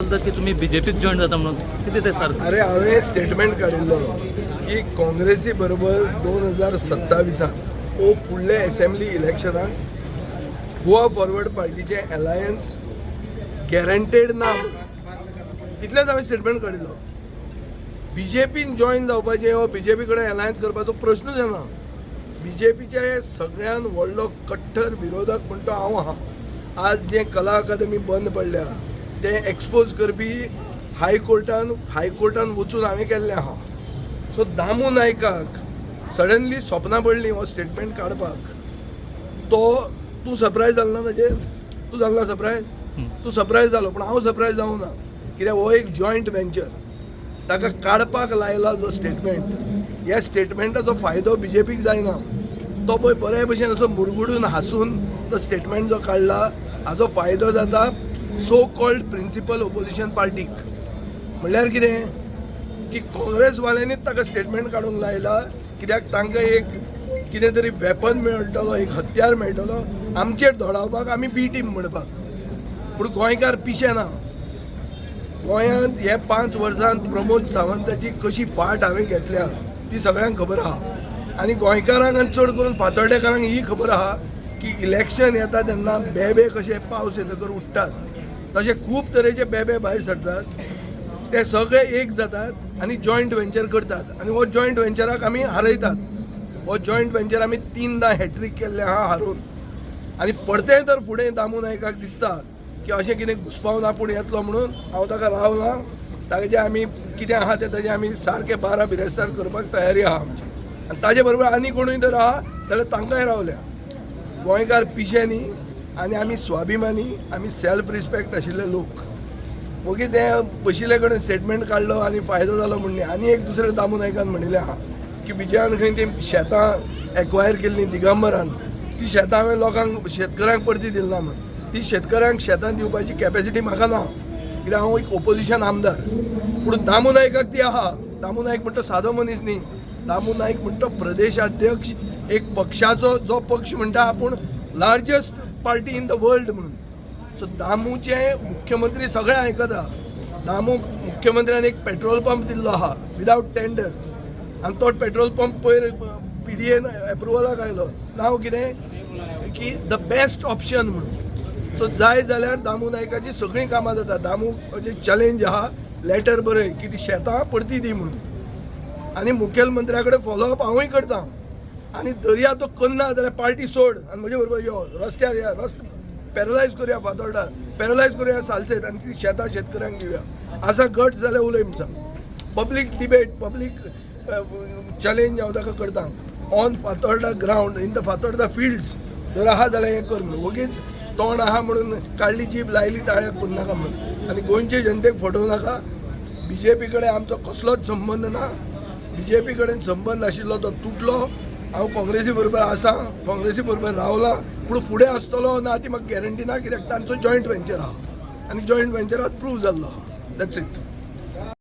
चलतात की तुमी बीजेपीक जॉईन जाता म्हणून. कितें तें सारकें? अरे, हांवें स्टेटमेंट काडिल्लो की काँग्रेसी बरोबर 2027 ओ फुडले एसेंब्ली इलेक्शनाक गोवा फॉरवर्ड पार्टीचें अलायन्स गॅरंटेड ना, इतलेंच हांवें स्टेटमेंट काडिल्लो. बीजेपीन जॉईन जावपाचें वा बीजेपी कडेन अलायन्स करपाचो प्रश्नूच येना. बीजेपीचे सगळ्यान व्हडलो कट्टर विरोधक म्हण तो हांव आहा. आज जे कला अकादमी बंद पडल्या तें एक्सपोज करपी हायकोर्टान वचून हांवें केल्लें आहा. सो दामू नायकाक सडनली सपनां पडलीं हो स्टेटमेंट काडपाक. तो तूं सरप्रायज जालो ना ताजेर? तूं जालो ना सरप्रायज? तूं सरप्रायज जालो, पूण हांव सरप्रायज जावं ना, कित्याक हो एक जॉयंट वेंचर. ताका काडपाक लायला जो स्टेटमेंट, ह्या स्टेटमेंटाचो फायदो बीजेपीक जायना. तो पळय बरे भशेन असो मुरगुडून हांसून तो स्टेटमेंट जो काडला, हाजो फायदो जाता सो कॉल्ड प्रिंसिपल ओपोजिशन पार्टीक. म्हणल्यार कितें की काँग्रेसवाल्यांनीच ताका स्टेटमेंट काडूंक लायला, कित्याक तांकां एक कितें तरी वेपन मेळटलो, एक हत्यार मेळटलो आमचेर धोडावपाक, आमी बी टीम म्हणपाक. पूण गोंयकार पिशे ना. गोंयांत हे 5 वर्सांत प्रमोद सावंताची कशी फाट हांवें घेतल्या ती सगळ्यांक खबर आहा आनी गोंयकारांक आनी चड करून फातोर्डेकारांक ही खबर आहा की इलेक्शन येता तेन्ना बेबे कशे पावस येतकर उठ्ठात, तशे खूब तरेचे बेबे भायर सरतात. ते सगळे एक जातात आनी जॉयंट वेंचर करतात आनी हो जॉयंट वेंचराक आमी हारयतात. हो जॉयंट वेंचर आमी तिनदां हॅट्रीक केल्ले आहा हारोवन. आनी परतेंय तर फुडें दामू नायकाक दिसता की अशें कितें घुसपावन आपूण येतलो म्हणून, हांव ताका रावना. ताजे आमी कितें आहा तें ताजें आमी सारकें 12 बिरेस्तार करपाक तयारी आहा आमची. आनी ताजे बरोबर आनी कोणूय जर आहा जाल्यार तांकांय रावल्या. गोंयकार पिशे न्ही आनी आमी स्वाभिमानी, आमी सेल्फ रिस्पेक्ट आशिल्ले लोक. वगी ते बशिल्ले कडेन स्टेटमेंट काडलो आनी फायदो जालो म्हूण न्ही. आनी एक दुसरें दामू नायकान म्हणिल्लें आहा की विजयान खंय ती शेतां एक्वायर केल्लीं दिगंबरान, ती शेतां हांवें लोकांक, शेतकऱ्यांक परती दिली ना म्हूण. ती शेतकऱ्यांक शेतां दिवपाची कॅपेसिटी म्हाका ना, कित्याक हांव एक ओपोजिशन आमदार. पूण दामू नायकाक ती आहा. दामू नायक म्हणटा सादो मनीस न्ही. दामू नायक म्हणटा प्रदेशाध्यक्ष एक पक्षाचो, जो पक्ष म्हणटा आपूण largest party in the world म्हणून. सो दामूचे मुख्यमंत्री सगळे आयकता. दामू मुख्यमंत्र्यान एक पेट्रोल पंप दिल्लो आहा विदावट टेंडर आनी तो पेट्रोल पंप पयर पीडीएन एप्रुवलाक आयलो. नांव कितें की the best option म्हणून. सो जाय जाल्यार दामू नायकाची सगळीं कामां जाता. दामू चॅलेंज आहा, लेटर बरय की ती शेतां परती दी म्हणून आनी मुखेलमंत्र्या कडेन फॉलोअप हांवूय करता. आनी दर्या तो करना जाल्यार पार्टी सोड आनी म्हजे बरोबर यो, रस्त्यार या, रस्तो पॅरलायज करुया, फातोर्डा पॅरलायज करुया, सालसेत, आनी ती शेतां शेतकऱ्यांक दिवया. आसा गट जाल्यार उलय म्हणटा. पब्लीक डिबेट, पब्लीक चॅलेंज हांव ताका करता on Fatorda ground, in the Fatorda fields. जर आहा जाल्यार हें कर म्हणून. वगीच तोंड आहा म्हणून काडली जीब लायली ताळ्याक करूं नाका म्हणून आनी गोंयचे जनतेक फटोवं नाका. बीजेपी कडेन आमचो कसलोच संबंद ना. बीजेपी कडेन संबंद आशिल्लो तो तुटलो. हांव काँग्रेसी बरोबर आसा, काँग्रेसी बरोबर रावला, पूण फुडें आसतलो ना ती म्हाका गॅरंटी ना, कित्याक तांचो जॉयंट वेंचर आहा आनी जॉयंट वेंचरात प्रूव जाल्लो आहा. That's it.